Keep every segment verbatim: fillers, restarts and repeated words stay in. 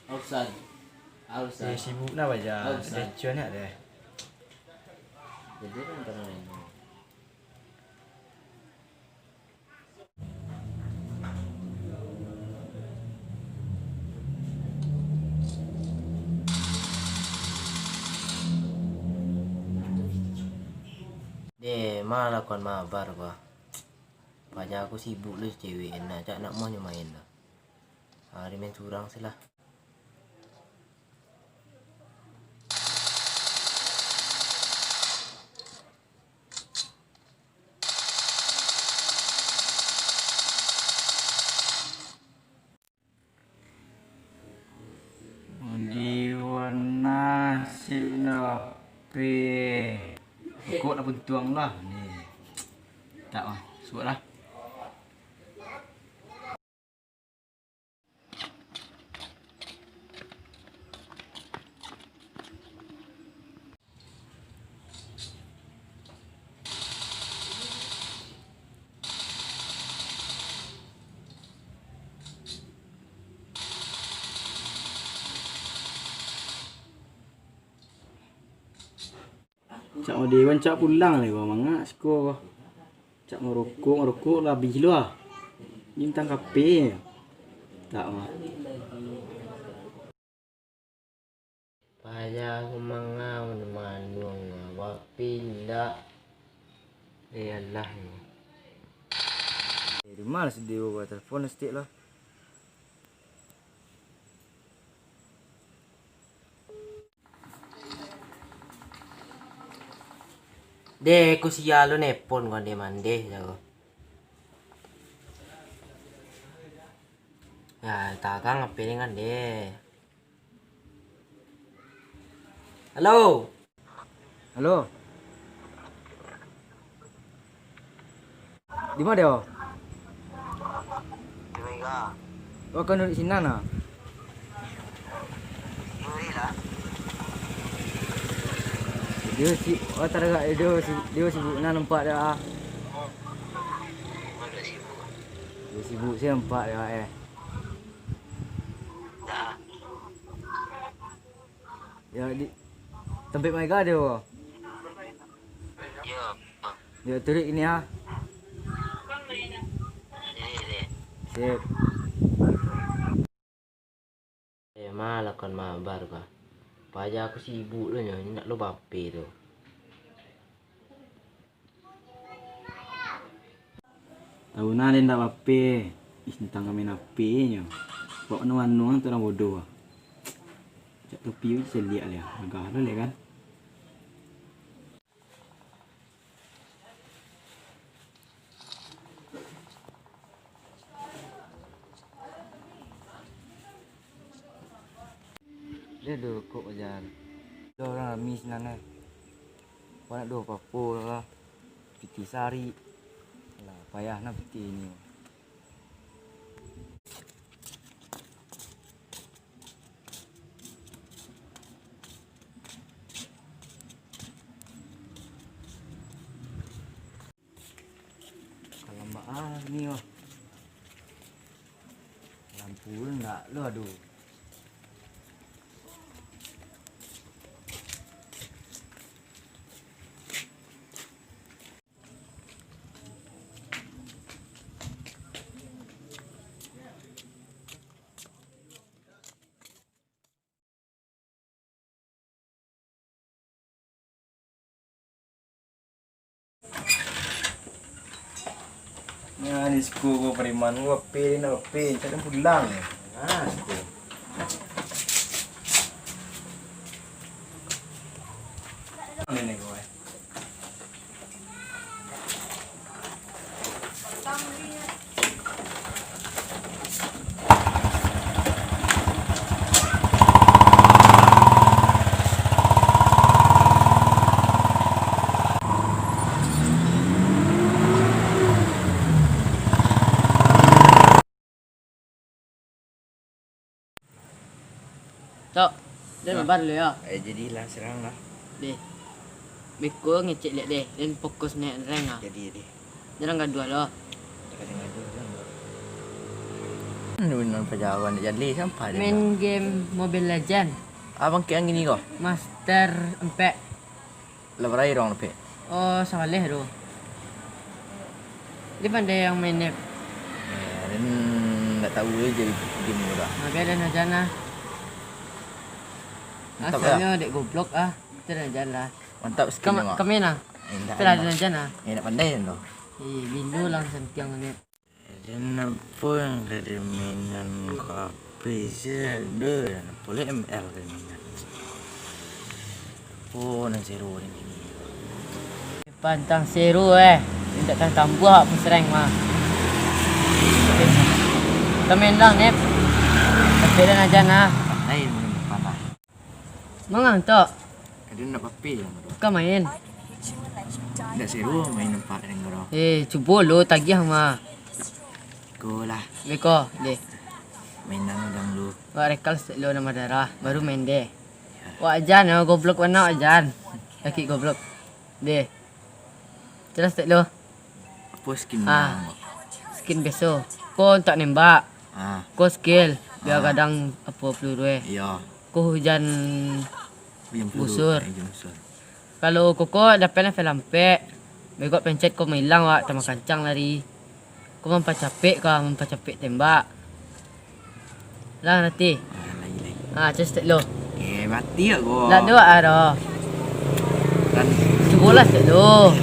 Ausan. Ausan. Eh, sibuk nah, Baja. Ausan. Ada cuan nak deh. Jadi, kan, tenang ini. Deh, ma lakon mabar ko. Paja aku sibuk lu cewek, enak cak nak mau nyo main lah. Hari main surang sih lah. Di warna si P. Kok nak buntuang lah ni. Tak mah, suak lah. Cak mode rancak pulang lai, mangak siko ko. Cak marokok, marokok lah abih lo ah. Bintang kape. Tak mah. Payah mangau manuang, bapi indak. Eh, alah. Eh, di ma si Dewo, telepon saketek lah. Deh, ku sia lo nelpon ko, deh, mandeh jago. Ya, tagang H P ni kan, deh. Halo. Halo. Di ma, Dewo? Di Mega. Oh, kan duduak sinan ah? Di Mega lah. Dio si, oh, taragak dio si, dio sibuk nah nampak dah ah. Agak sibuk. Dio sibuk sih nampak dah eh. Dah. Ya, di tampek Mega ado ko? Yo. Yo, turuik kini ah. Sip. Eh, ma lakon mabar ko. Paja aku sibuk lo nyo, indak lo bape tu. Tau nah den dak bape. Ih, tantang ka main H P nyo. Kok anu-anu tu urang bodoh ah. Cak topi tu caliak liak. Agak lo liak kan. Dia dukuk aja. Ada orang rami sinan eh. Kau nak duo papo lah. Piti sari. Lah, payah nak piti ni. Alamak ah, ni oh. Lampu pun ndak lo, aduh. Nah, ni siko ko preman ko, P ni, P, cari pulang. Nah, siko. Ini ko, eh. Tok, den mabar dulu yo. Eh, jadilah, serang lah. Deh. Beko ngecek liak deh, den fokus naik rank ah. Jadi, jadi. Jangan gaduah lo. Jangan gaduah, jangan gaduah. Anu nan pajalan di jaleh sampai dia. Main game Mobile Legend. Abang kek yang ini ko? Master ampek. Lah barai urang dapek? Oh, Saleh tu. Dia pandai yang main nep. Eh, dan ndak tahu aja di game tu dah. Nah, biar dan aja nah. Mantap dah. Asalnya dek goblok ah. Itu dan aja lah. Mantap skin. Kami nah. Eh, ndak. Itu lah enak. Dan aja nah. Eh, ndak pandai tu. Eh, bindo lang santiang nep. Dan apa yang ka dimainan ko P C doh, dan apa lai M L ka dimainan. Apa nan seru ni? Pantang seru eh. Indak tang tambuah apa serang mah. Kita main lang nep. Tapi dan aja nah. Pandai main panah. Mangang tok. Ada nak papi yang tu. Kau main. Ndak seru main nampak dengan orang. Eh, cubo lo tagiah mah. Ko lah. Beko, deh. Mainan dang lu. Wak rekal stek lo nama darah, baru main deh. Wak ajan, oh, goblok bana wak ajan. Laki goblok. Deh. Jelas stek lo. Apa skin? Ah. Skin biaso. Ko untuak nembak. Ah. Ko skill. Biar gadang apa peluru eh. Iya. Ko hujan busur. Hujan peluru, eh, hujan busur. Kalau koko dapek level ampek, bego pencet ko mailang wak, tambah kancang lari. Ko mampacapek ka, mampacapek tembak. Lah nanti. Ah, lagi, lagi. Ah, cek stek lo. Eh, mati wak ko. Lah dua ah doh. Kan. Cubolah stek lo.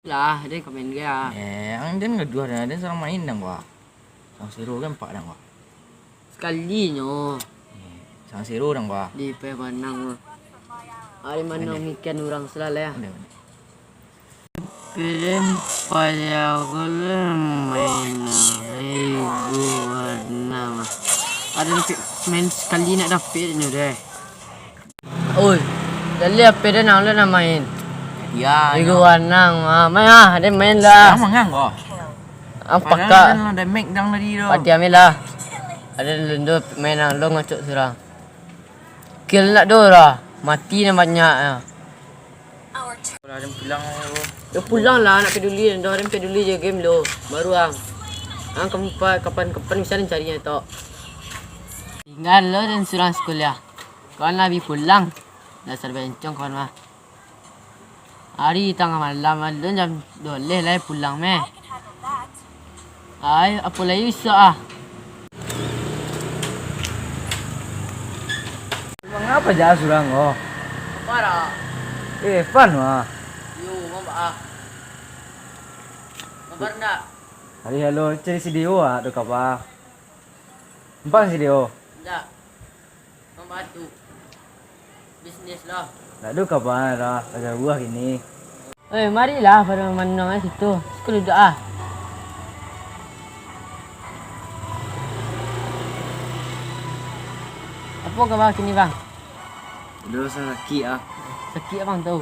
Lah, den ka main ge ah. Eh, ang den gaduah den, den surang main dang ko ah. Surang seru kan pak dang ko ah. Sakalinyo. Eh, surang seru dang ko ah. Di pe manang. Ari manang mikian urang salalai ah. Ada, ada. Pilim payah ko lah main. Ibu warna mah. Ada dapik main sakali nak dapik nyo deh. Oi, jaleh ape den ang lo nak main? Iya. Igu anang, ah, main ah, den main lah. Ang mangang ko. Ang pakak. Padahal den lah damage dang tadi tu. Pati ambil lah. Ada lendo main ang lo ngacok surang. Kill nak do lah. Mati nak banyak ah. Lah, den pulang lo. Yo pulang lah, nak peduli den, den peduli je game lo. Baru ang. Ang kempat kapan-kapan bisa den cari nyo tok. Tinggal lo den surang sekuliah. Kawan lah bi pulang. Dasar bencong kawan mah. Ari tangah malam, alun jam duo baleh lai pulang meh. Ai, apo lai isak ah. Mangapa ja surang ko? Apa dah? Eh, Evan mah. Yo, mamba ah. Kabar ndak? Ari halo, cari si Dio ah, tu kaba. Empang si Dio. Ndak. Pambatu. Bisnis lah. Ndak ado kabar lah, lah jauah kini. Eh, marilah pada manang eh situ. Situ duduak ah. Apo kabar kini, Bang? Ado rasa sakik ah. Sakik abang tu?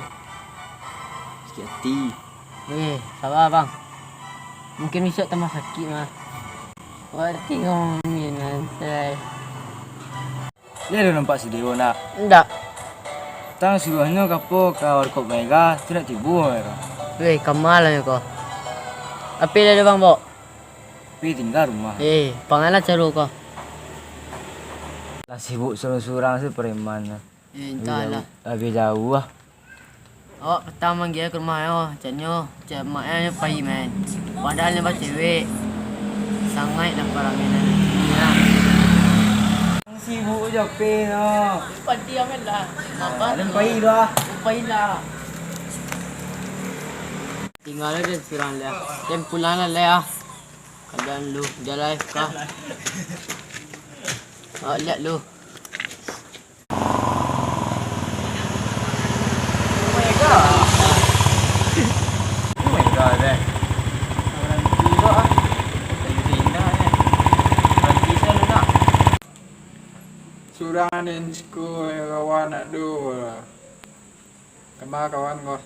Sakik ati. Eh, saba, Bang. Mungkin bisuak tambah sakik mah. Wati ngomongin santai. Lai ado nampak si Dewo ndak? Ndak. Tang suruahnyo ka apo ka warkop Mega, tu ndak tibo Mega. Weh, kama lah nyo ko. Api lah ado bang, Bok? Api tingga rumah. Eh, pangalah caro ko. Lah sibuk surang-surang se preman. Eh, entahlah. Labiah jauah. Awak patang manggia ka rumah nyo, caknyo, cak mak nyo pai main. Padahal nyo bacewek. Sangaik lah parangai nan kini lah. Sibuk je P no. Padi amat lah. Mabar. Alun pai lah. Pailah. Tingga lah den surang lah. Den pulang lah lah. Kadaan lu, jalai ka. Awak liek lu. Surang den siko kawan nak do. Kama kawan ko.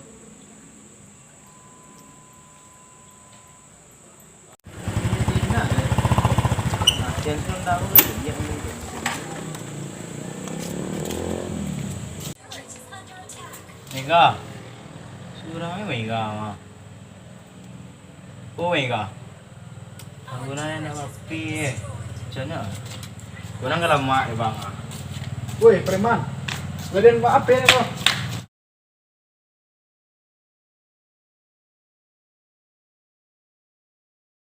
Mega. Surang ni Mega mah. Oh, Mega. Aku nanya nak mapi eh. Macam mana? Kau nang lamak ya bang. Woi, preman. Gadian buat apa ni kau?